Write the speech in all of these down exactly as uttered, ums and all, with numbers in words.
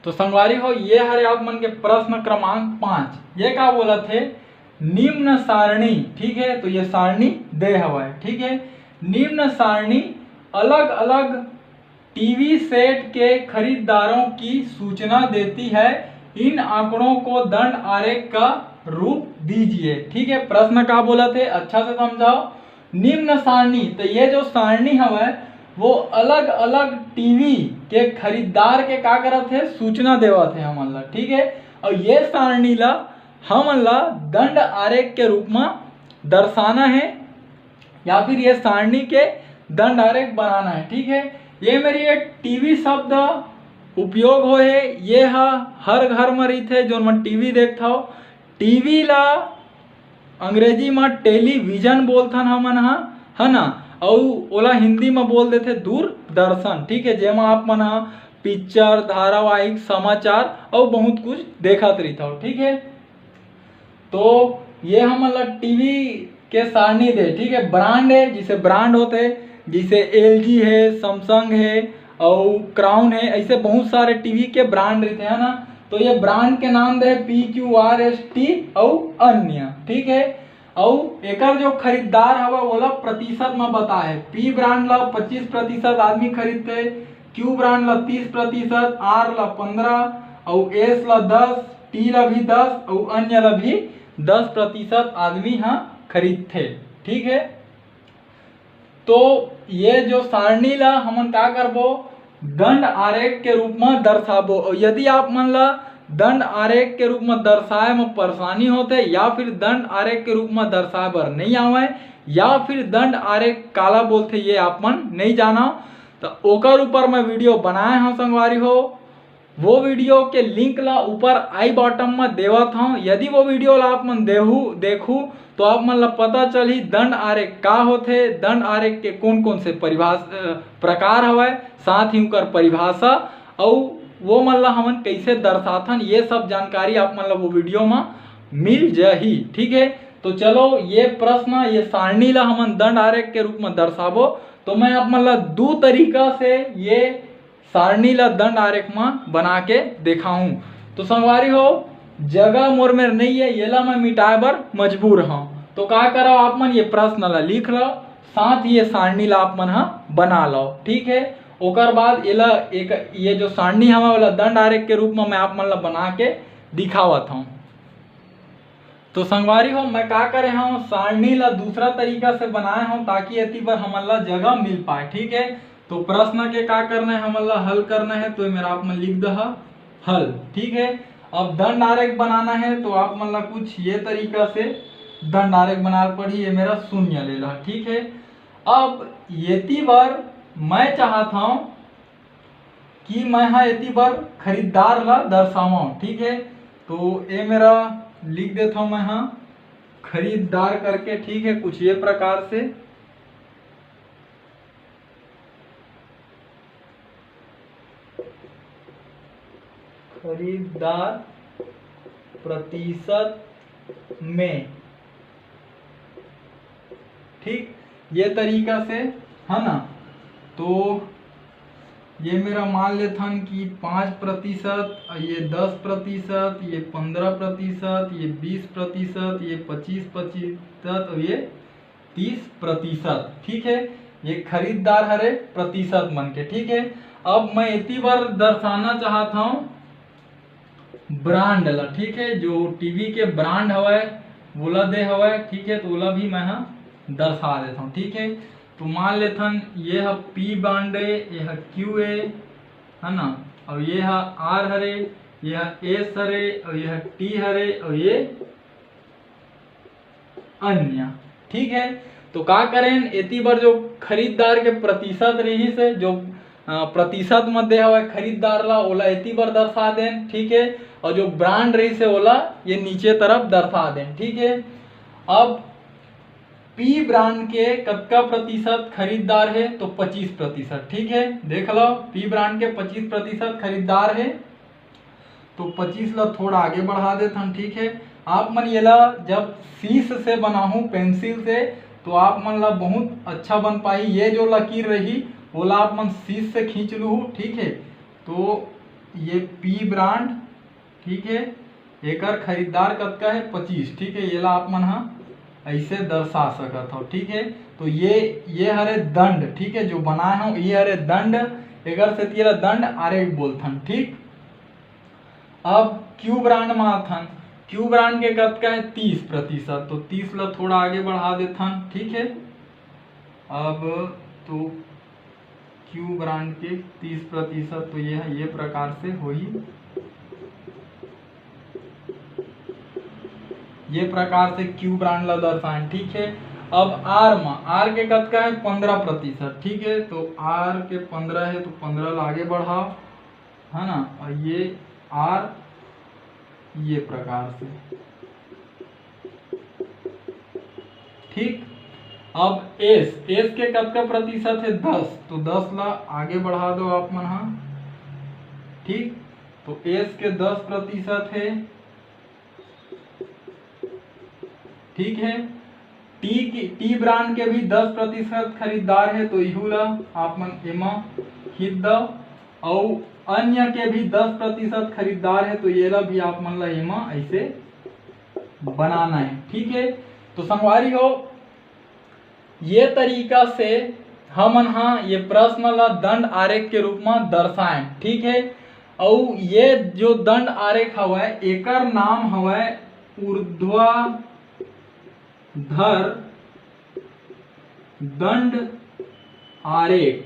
तो संगवारी हो, ये हरे आप मन के प्रश्न क्रमांक पाँच। ये का बोलत हे? निम्न सारणी, ठीक है, तो ये सारणी दे हवय, ठीक है। निम्न सारणी अलग-अलग टीवी सेट के खरीदारों की सूचना देती है, इन आंकड़ों को दंड आरेख का रूप दीजिए, ठीक है। प्रश्न का बोलत हे, अच्छा से समझाओ। निम्न सारणी, तो ये जो सारणी हवय, वो अलग-अलग टीवी के खरीदार के का करत हे, सूचना देवत हे हमन ला, ठीक है। और ये सारणी ला हमन ला दंड आरेख के रूप में दर्शाना है, या फिर ये सारणी के दंड आरेख बनाना है, ठीक है। ये मेर ये टीवी शब्द उपयोग होए हे, ये ह हर घर में रहिथे, जोन मन टीवी देखथव। टीवी ला अंग्रेजी म टेलीविजन बोलथन हमन ह, है ना, अउ ओला हिंदी म बोल देथे दूरदर्शन, ठीक है, जेमा आप मन ह पिक्चर, धारावाहिक, समाचार अउ बहुत कुछ देखत रहिथव, ठीक है। तो ये हमन ला टीवी के सारणी दे, ठीक है, ब्रांड है, जैसे ब्रांड होते, जैसे एलजी है, सैमसंग है, अउ क्राउन है, ऐसे बहुत सारे टीवी के ब्रांड रहते हैं ना। तो ये ब्रांड के नाम दे पी क्यू आर एस टी अउ अन्य, ठीक है। अउ एकर जो खरीदार हवा, ओला प्रतिशत में बताए, पी ब्रांड ला पच्चीस प्रतिशत आदमी खरीदते, क्यू ब्रांड ला तीस प्रतिशत, आर ला पंद्रह, अउ एस ला दस, टी ला भी दस, अउ अन्य ला भी दस प्रतिशत आदमी ह खरीदथे, ठीक है। तो ये जो सारणी ला हमन का करबो, दंड आरेख के रूप में दर्शाबो। और यदि आप मन ला दंड आरेख के रूप में दर्शाए में परेशानी होथे, या फिर दंड आरेख के रूप में दर्शाए बर नहीं आवय, या फिर दंड आरेख काला बोलथे, ये आप मन नहीं जानव, तो ओकर ऊपर मैं वीडियो बनाए हूँ संगवारी हो। वो वीडियो के लिंक ला ऊपर आई बॉटम में देवत हूँ। यदि वो वीडियो ला आप मन देहू देखू, तो आप मन ला पता चलही दंड आरेख का होथे, दंड आरेख के कौन कौन से परिभाषा, अ, प्रकार हवय, साथ ही उनकर परिभाषा, अउ वो मन ला हमन कैसे दर्शाथन, ये सब जानकारी आप मन ला वो वीडियो में मिल जाही, ठीक है। तो चलो, ये प्रश्न, ये सारणी ला हमन दंड आरेख के रूप में दर्शाबो। तो मैं आप मन ला दू तरीका से ये सारणी ला दंड आरेख म बना के देखाहूं। तो संगवारी हो, जगह मोर मेर नहीं है, येला मैं मिटाए बर मजबूर हूँ। तो का करव, आप मन ये प्रश्न ला लिख लो, साथ ही ये सारणी ला आप मन ह बना लो, ठीक है। ओकर बाद एला एक, ये जो सारणी हवा, ओला दंड आरेख के रूप में मैं आप मन ला बना के दिखावत हूँ। तो संगवारी हो, मैं का करे हूँ, सारणी ला दूसरा तरीका से बनाए हूँ, ताकि एती बर हमन ला जगह मिल पाए, ठीक है। तो प्रश्न के का करना है, हमन ला हल करना है, तो ये मेरा आप मन लिख दहा हल, ठीक है। अब दंड आरेख बनाना है, तो आप मन ला कुछ ये तरीका से दंड आरेख बनाए पड़ी। ये मेरा शून्य ले ला, ठीक है। अब येती बर मैं चाहत हूँ कि मैं हा एती बर खरीदार ला दर्शावं, ठीक है। तो ये मेरा लिख देता हूँ मैं हा खरीदार करके, ठीक है, कुछ ये प्रकार से। खरीदार प्रतिशत में, ठीक, ये तरीका से, है ना। तो ये मेरा मान लेथन कि पाँच प्रतिशत, ये दस प्रतिशत, ये पंद्रह प्रतिशत, ये बीस प्रतिशत, ये पच्चीस प्रतिशत और ये तीस प्रतिशत, ठीक है। ये खरीदार हरे प्रतिशत मन के, ठीक है। अब मैं एती बर दर्शाना चाहत हूँ ब्रांड ला, ठीक है, जो टीवी के ब्रांड हवय, वोला दे हवय, ठीक है, तो ओला भी मैं हा दर्शा देता हूँ, ठीक है। तो मान लेथन, ये ह पी ब्रांड है, ये ह क्यू है, है ना, और ये ह आर हरे, ये ह एस हरे, और ये ह टी हरे, और ये अन्य, ठीक है। तो का करें, एती बर जो खरीदार के प्रतिशत रहिस हे, जो, अ, प्रतिशत म दे हवय खरीदार ला, ओला एती बर दर्शा देन, ठीक है। और जो ब्रांड रहिस हे, ओला ये नीचे तरफ दर्शा देन, ठीक है। अब पी ब्रांड के कतका प्रतिशत खरीदार है, तो पच्चीस प्रतिशत, ठीक है। देख लो, पी ब्रांड के पच्चीस प्रतिशत खरीदार है। तो पच्चीस ला थोड़ा आगे बढ़ा देथन, ठीक है। आप मन येला जब शीश से बनाहू पेंसिल से, तो आप मन ला बहुत अच्छा बन पाही। ये जो लकीर रही, ओला आप मन शीश से खींच लूहू, ठीक है। तो ये पी ब्रांड, ठीक है, एकर खरीदार कतका है? पच्चीस। ठीक है, येला आप मन हा ऐसे दर्शा सकत हो। ठीक है, तो ये ये हरे दंड, ठीक है, जो बनाए हो ये हरे दंड, एकर सेती एला दंड आरेख बोलथन। ठीक, अब क्यू ब्रांड में आथन। क्यू ब्रांड के कतका है? तीस प्रतिशत। तो तीस ला थोड़ा आगे बढ़ा देथन। ठीक है, अब तो क्यू ब्रांड के तीस प्रतिशत, तो ये है, ये प्रकार से होही, ये प्रकार से क्यू ब्रांड ला दर्शाएं। ठीक है, अब आर में, आर के कतका है? पंद्रह प्रतिशत। ठीक है, तो आर के पंद्रह है, तो पंद्रह ला आगे बढ़ाओ, है ना, और ये आर ये प्रकार से। ठीक, अब एस, एस के कतका प्रतिशत है? दस। तो दस ला आगे बढ़ा दो आप मन हा। ठीक, तो एस के दस प्रतिशत है। ठीक है, टी के, टी ब्रांड के भी दस प्रतिशत खरीदार है, तो इहू ला आप मन एमा खींच दो। अउ अन्य के भी दस प्रतिशत खरीदार है, तो येला भी आप मन ला एमा ऐसे बनाना है। ठीक है, तो संगवारी हो, ये तरीका से हमन हा ये प्रश्न ला दंड आरेख के रूप में दर्शाएं। ठीक है, अउ ये जो दंड आरेख हवय, एकर नाम हवय ऊर्ध्वाधर दंड आरेख।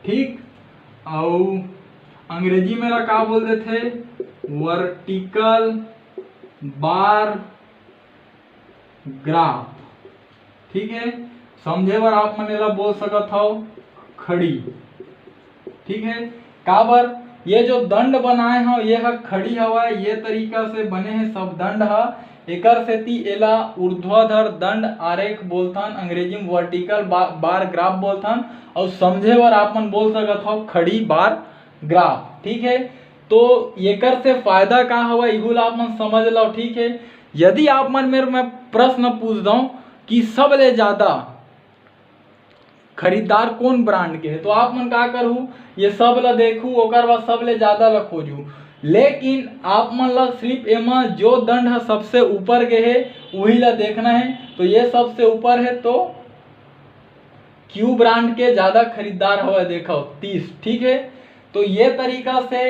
ठीक, अउ अंग्रेजी में ला का बोल देथे? Vertical bar graph. ठीक है, समझे बर आप मन एला बोल सकत हव खड़ी। ठीक है, काबर ये जो दंड बनाए हव, ये ह खड़ी हवय, ये तरीका से बने हे सब दंड ह। एकर सेती एला ऊर्ध्वाधर दंड आरेख बोलथन, अंग्रेजी में वर्टिकल बा-, बार ग्राफ बोलथन, अउ समझे बर आप मन बोल सकत हव खड़ी बार ग्राफ। ठीक है, तो एकर से फायदा का हवय, इहू ला आप मन समझ लव। ठीक है, यदि आप मन मेर मैं प्रश्न पूछ दऊं कि सबले ज्यादा खरीदार कोन ब्रांड के हे, तो आप मन का करहू, ये सब ला देखहू, ओकर बाद सबले ज्यादा ला खोजहू। लेकिन आप मन ला सिर्फ एमा जो दंड ह सबसे ऊपर गे हे, उही ला देखना है। तो ये सबसे ऊपर है, तो क्यू ब्रांड के ज्यादा खरीदार हवय, देखो तीस। ठीक है, तो ये तरीका से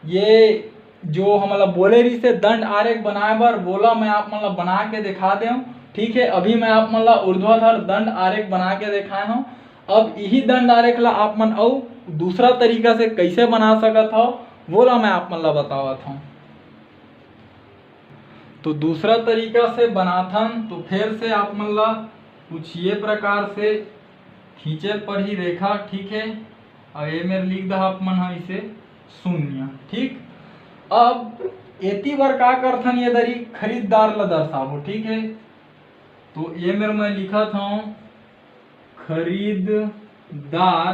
ये जो हमला बोले रहिसे दंड आरेख बनाए बर, वोला मैं आप मन ला बना के दिखा देव। ठीक है, अभी मैं आप मन ला ऊर्ध्वाधर दंड आरेख बना के दिखाए हूँ। अब यही दंड आरेख ला आप मन अउ दूसरा तरीका से कैसे बना सकत हव, वोला मैं आप मन ला बतावत हूँ। तो दूसरा तरीका से बनाथन, तो फिर से आप मन ला कुछ ये प्रकार से खींचे पड़ही रेखा। ठीक है, और ये मेर लिख दहा आप मन ह इसे शून्य। ठीक, अब एती बर का करथन, ये दरी खरीदार ला दर्शाबो। ठीक है, तो ये मेर मैं लिखत हूँ खरीदार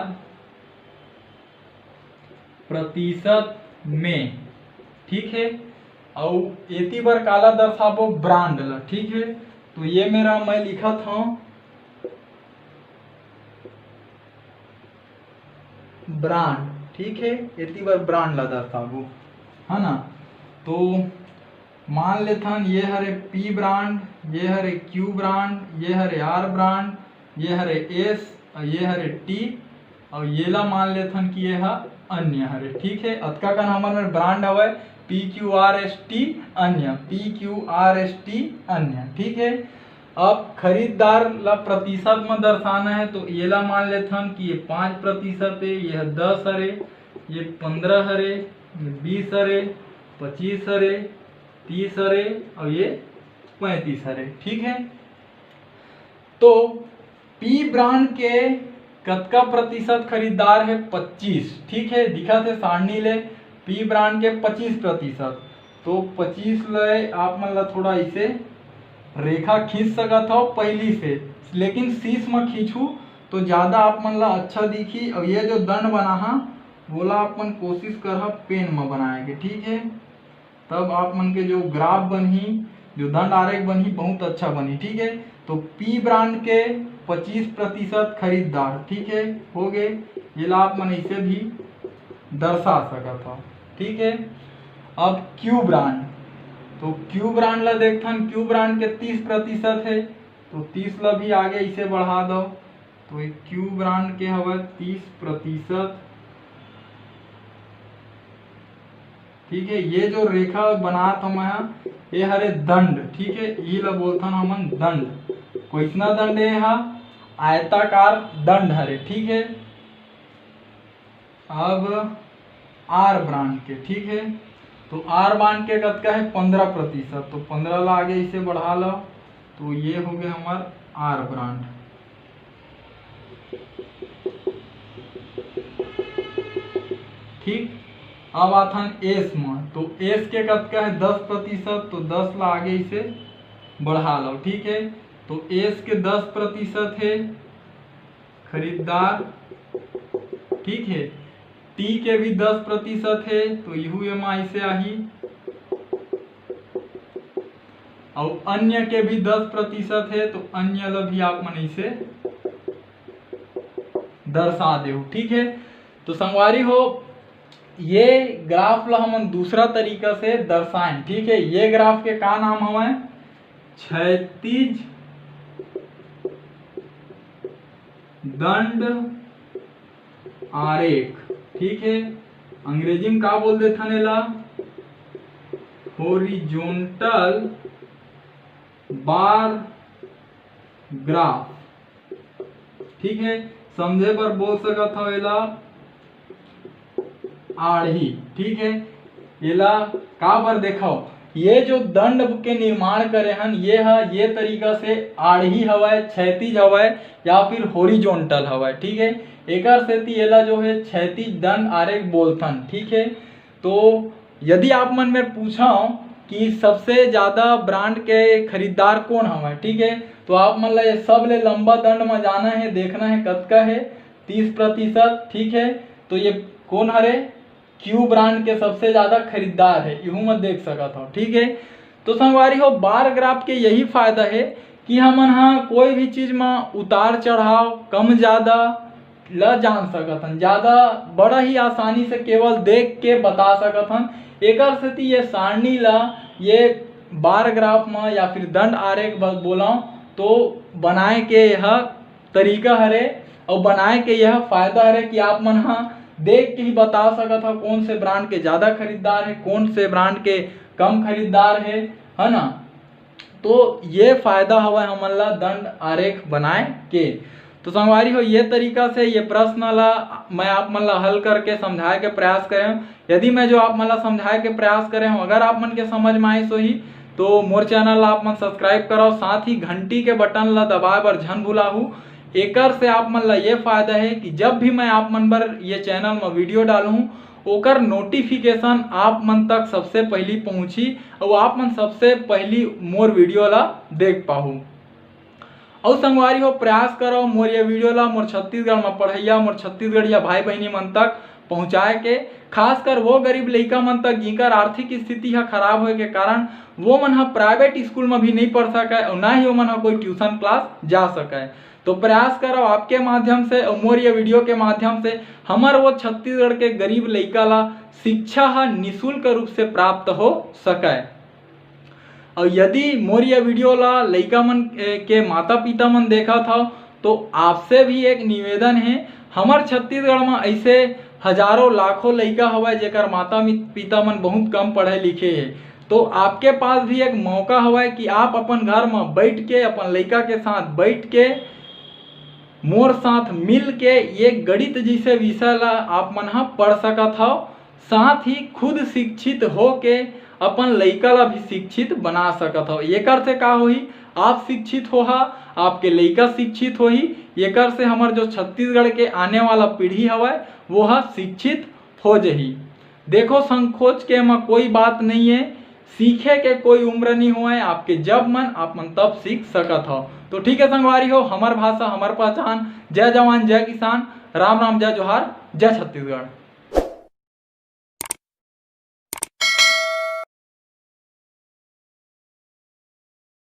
प्रतिशत में। ठीक है, अउ एती बर काला दर्शाबो? ब्रांड ला। ठीक है, तो ये मेर मैं लिखत हूँ ब्रांड। ठीक है, एती बर ब्रांड ला दर्शाबो, है ना। तो मान लेथन ये हरे पी ब्रांड, ये हरे क्यू ब्रांड, ये हरे आर ब्रांड, ये हरे एस और ये हरे टी, और ये ला मान लेथन कि ये हा अन्य हरे। ठीक है, अतका कन हमर में ब्रांड हवय पी क्यू आर एस टी अन्य, पी क्यू आर एस टी अन्य। ठीक है, अब खरीदार ला प्रतिशत में दर्शाना है, तो ये ला मान लेथन कि ये पाँच प्रतिशत है, ये दस हरे, ये पंद्रह हरे, ये बीस हरे, पच्चीस हरे, तीस हरे और ये पैंतीस हरे। ठीक है, तो पी ब्रांड के कतका प्रतिशत खरीदार है? पच्चीस। ठीक है, दिखत है सारणी ले, पी ब्रांड के पच्चीस प्रतिशत। तो पच्चीस ले आप मन ला थोड़ा इसे रेखा खींच सकत हो पहली से, लेकिन शीश में खींचू तो ज़्यादा आप मन ला अच्छा दिखी। और ये जो दंड बना हा, वोला आप मन कोशिश करहा पेन में बनाए के। ठीक है, तब आप मन के जो ग्राफ बनही, जो दंड आरेख बनही, बहुत अच्छा बनही। ठीक है, तो पी ब्रांड के पच्चीस प्रतिशत खरीदार। ठीक है, हो गए, ये ला आप मन ऐसे भी दर्शा सकत हव। ठीक है, अब Q brand, तो Q brand ला देखथन, Q brand के तीस प्रतिशत है, तो तीस ला भी आगे इसे बढ़ा दो, तो ये Q brand के हवय तीस प्रतिशत। ठीक है, ये जो रेखा बनात हव मैं हा, ये हरे दंड। ठीक है, ई ला बोलथन हमन दंड। कोइसना दंड ये हा? आयताकार दंड हरे। ठीक है, अब R brand के, ठीक है, तो R brand के कतका है? पंद्रह प्रतिशत। तो पंद्रह ला आगे इसे बढ़ा लो, तो ये हो गया हमार R brand। ठीक, अब आथन S म, तो S के कतका है? दस प्रतिशत। तो दस ला आगे इसे बढ़ा लो। ठीक है, तो S के दस प्रतिशत है खरीदार। ठीक है, T के भी दस प्रतिशत है, तो इहू एमा इसे आही। अउ अन्य के भी दस प्रतिशत है, तो अन्य ला भी आप मन इसे दर्शा देहू। ठीक है, तो संगवारी हो, ये ग्राफ ला हमन दूसरा तरीका से दर्शाएं। ठीक है, ये ग्राफ के का नाम हवय? क्षैतिज दंड आरेख। ठीक है, अंग्रेजी में का बोल देथन एला? Horizontal bar graph। ठीक है, समझे बर बोल सकत हव एला आड़ही। ठीक है, एला काबर देखव, ये जो दंड के निर्माण करे हन, ये ह ये तरीका से आड़ही हवय, क्षैतिज हवय या फिर हॉरिजॉन्टल हवय। ठीक है, एकर सेती एला जो है क्षैतिज दंड आरेख बोलथन। ठीक है, तो यदि आप मन मेर पूछव कि सबसे ज़्यादा ब्रांड के खरीदार कौन हवय, ठीक है, तो आप मन ला ये सब ले लंबा दंड में जाना है, देखना है कतका है, तीस प्रतिशत। ठीक है, तो ये कौन हरे? क्यू ब्रांड के सबसे ज़्यादा खरीदार है, इहू में देख सकत हव। ठीक है, तो संगवारी हो, बार ग्राफ के यही फायदा है कि हमन हा कोई भी चीज़ में उतार चढ़ाव, कम ज़्यादा ल जान सकत हन, ज़्यादा बड़ा ही आसानी से केवल देख के बता सकत हन। एकर सेती ये सारणी ला, ये बार ग्राफ म या फिर दंड आरेख ब-, बोलव तो बनाए के यह तरीका हरे अउ बनाए के यह फायदा हरे कि आप मन हा देख के ही बता सकत हव कौन से ब्रांड के ज़्यादा खरीदार है, कौन से ब्रांड के कम खरीदार है, है ना। तो ये फायदा हवय हमन ला दंड आरेख बनाए के। तो संगवारी हो, ये तरीका से ये प्रश्न ला मैं आप मन ला हल करके समझाए के प्रयास करे हूँ। यदि मैं जो आप मन ला समझाए के प्रयास करे हूँ, अगर आप मन के समझ में आइस होही, तो मोर चैनल ला आप मन सब्सक्राइब करव, साथ ही घंटी के बटन ला दबाए बर झन भुलाहू। एकर से आप मन ला ये फायदा है कि जब भी मैं आप मन बर ये चैनल में वीडियो डालहूँ, ओकर नोटिफिकेशन आप मन तक सबसे पहली पहुँची अउ आप मन सबसे पहली मोर वीडियो ला देख पाहू। अउ संगवारी हो, प्रयास करव मोर ये वीडियो ला मोर छत्तीसगढ़ में पढ़इया, मोर छत्तीसगढ़िया भाई बहिनी मन तक पहुँचाए के, खासकर वो गरीब लइका मन तक जिनकर आर्थिक स्थिति ह खराब होए के कारण वो मन ह प्राइवेट स्कूल में भी नहीं पढ़ सकय अउ ना ही ओमन ह कोई ट्यूशन क्लास जा सकय। तो प्रयास करव आपके माध्यम से अउ मोर ये वीडियो के माध्यम से हमर वो छत्तीसगढ़ के गरीब लइका ला शिक्षा ह निशुल्क रूप से प्राप्त हो सकय। अउ यदि मोर ये वीडियो ला लइका मन, ए, के माता पिता मन देखत हव, तो आपसे भी एक निवेदन है, हमर छत्तीसगढ़ में ऐसे हजारों लाखों लइका हवय जेकर माता मि-, पिता मन बहुत कम पढ़े लिखे है, तो आपके पास भी एक मौका हवय कि आप अपन घर में बैठ के, अपन लइका के साथ बैठ के, मोर साथ मिल के ये गणित जैसे विषय ला आप मन ह पढ़ सकत हव, साथ ही खुद शिक्षित हो के अपन लइका ला भी शिक्षित बना सकत हव। एकर से का होही? आप शिक्षित होहा, आपके लइका शिक्षित होही, एकर से हमर जो छत्तीसगढ़ के आने वाला पीढ़ी हवय, वो ह शिक्षित हो जही। देखो, संकोच के एमा कोई बात नहीं है, सीखे के कोई उम्र नहीं होय, आपके जब मन, आप मन तब सीख सकत हव। तो ठीक है संगवारी हो, हमर भाषा, हमर पहचान। जय जवान, जय किसान, राम राम, जय जोहार, जय छत्तीसगढ़।